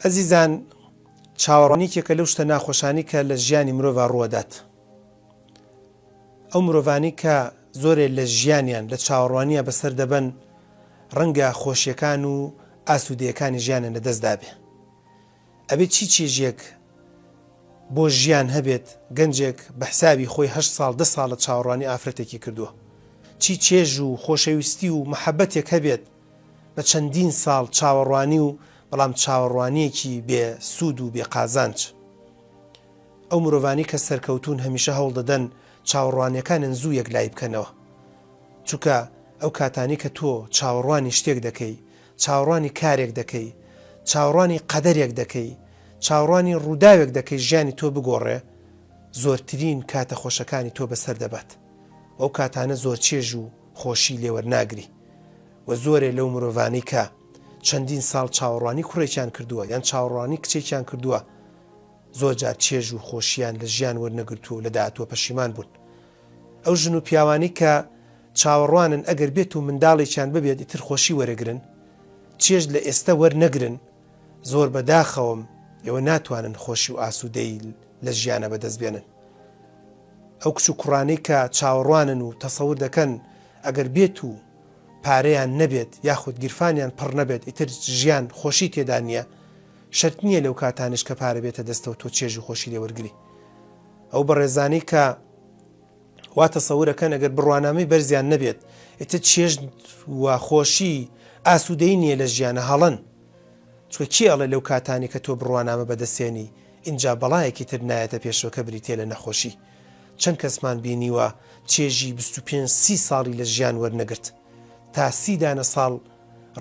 ئەزیزان چاوەڕوانی یەکێکە لەو شتە ناخۆشانی کە لە ژیانی مرۆڤا ڕووەدات. ئەو مرۆڤانەی کە زۆرێ لە ژیانیان لە چاوەڕوانییا بەسەر دەبەن ڕەنگە خۆشیەکان و ئاسوودەیەکانی ژیانیان لە دەست دابێ. ئەبێ چی چێژێک بۆ ژیان هەبێت گەنجێک بە حسابی خۆی هەشت ساڵ دە ساڵە چاوەڕوانی ئافرەتێکی کردووە چی چێژ و خۆشەویستی و مەحەبەتێک هەبێت بە چەندین ساڵ چاوەڕوانی و بەڵام چاوەڕوانیەکی بێ سوود و بێ قازانج. ئەو مرۆڤانەی کە سەرکەوتوون هەمیشە هەوڵ دەدەن چاوەڕوانیەکانیان زوو یەکلایی بکەنەوە. چونکە ئەو کاتانەی کە تۆ چاوەڕوانی شتێک دەکەی، چاوەڕوانی کارێک دەکەی، چاوەڕوانی قەدەرێک دەکەی، چاوەڕوانی ڕووداوێک دەکەی ژیانی تۆ بگۆڕێ، زۆرترین کاتە خۆشەکانی تۆ بەسەر دەبات و ئەو کاتانە زۆر چێژ و خۆشی لێ وەرناگری و زۆرێ لەو مرۆڤانەی کە چەندین ساڵ چاوەڕوانی کوڕێکیان کردووە یان چاوەڕوانی کچێکیان کردووە زۆر جار چێژ و خۆشیان لە ژیان وەرنەگرتووە و لە داهاتووە پەشیمان بوون. ئەو ژن و پیاوانەی کە چاوەڕوانن ئەگەر بێت و منداڵێکیان ببێت ئیتر خۆشی وەرەگرن، چێژ لە ئێستە وەرنەگرن، زۆر بە داخەوەم ئێوە ناتوانن خۆشی و ئاسوودەیی لە ژیانە بەدەست بێنن. ئەو کچ و کوڕانەی کە چاوەڕوانن و تەسەور دەکەن ئەگەر بێت و پارەیان نەبێت یاخود گیرفانیان پڕ نەبێت ئیتر ژیان خۆشی تێدا نییە، شەرت نییە لەو کاتانەش کە پارە بێتە دەستەوە تۆ چێژ و خۆشی لێ وەرگری. ئەو بەڕێزانەی کە وا تەسەورەکەن ئەگەر بڕوانامەی بەرزیان نەبێت ئیتر چێژ و خۆشی ئاسوودەی نییە لە ژیانە هەڵەن. چونکە کێ ئەڵێ لەو کاتانەی کە تۆ بڕوانامە بەدەستێنی ئینجا بەڵایەکی تر نایەتە پێشەوە کە بریتیە لە نەخۆشی. چەند کەسمان بینیوە چێژی 25 سی ساڵی لە ژیان وەرنەگرت تا سی دانە ساڵ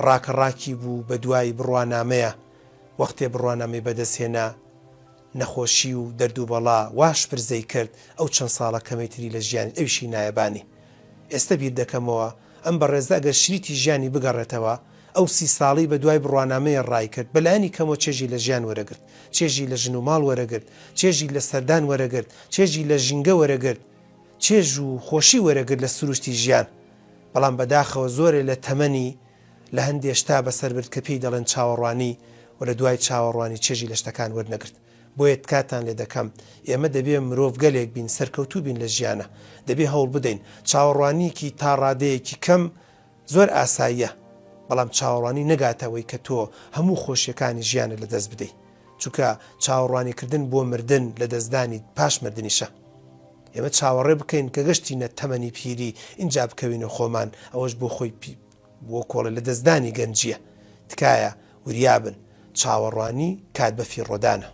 ڕاکە ڕاکی بوو بە دوای بڕوانامەیە وەختێ بڕوانامەی بەدەست هێنا نەخۆشی و دەرد و بەڵا وا شپرزەی کرد ئەو چەند ساڵە کەمەی تری لە ژیانی ئەویشی نایە بانی ئێستە بیر دەکەمەوە ئەم بەڕێزە ئەگەر شریتی ژیانی بگەڕێتەوە ئەو سی ساڵەی بە دوای بڕوانامەیە ڕای کرد بە لایەنی کەمەوە چێژی لە ژیان وەرەگرت چێژی لە ژن و ماڵ وەرەگرت چێژی لە سەردان وەرەگرت چێژی لە ژینگە وەرەگرت چێژ و خۆشی وەرەگرت لە سروشتی ژیان بەڵام بەداخەوە زۆرێ لە تەمەنی لە هەندێ شتا بەسەر برد کە پێی دەڵێن چاوەڕوانی و لە دوای چاوەڕوانی چێژی لە شتەکان وەرنەگرت. بۆیە تکاتان لێ دەکەم ئێمە دەبێ مرۆڤ گەلێک بین سەرکەوتوو بین لە ژیانا. دەبێ هەوڵ بدەین. چاوەڕوانییەکی تا ڕادەیەکی کەم زۆر ئاساییە، بەڵام چاوەڕوانی نەگاتە ئەوەی کە تۆ هەموو خۆشییەکانی ژیانت لە دەست بدەی. چونکە چاوەڕوانیکردن بۆ مردن لەدەستدانی پاش مردنیشە. ئێمە چاوەڕێ بکەین کە گەشتینە تەمەنی پیری ئینجا بکەوینە خۆمان ئەوەش بۆ خۆی بۆ کۆڵێ لەدەستدانی گەنجییە. تکایە وریابن. چاوەڕوانی کات بەفیڕۆدانە.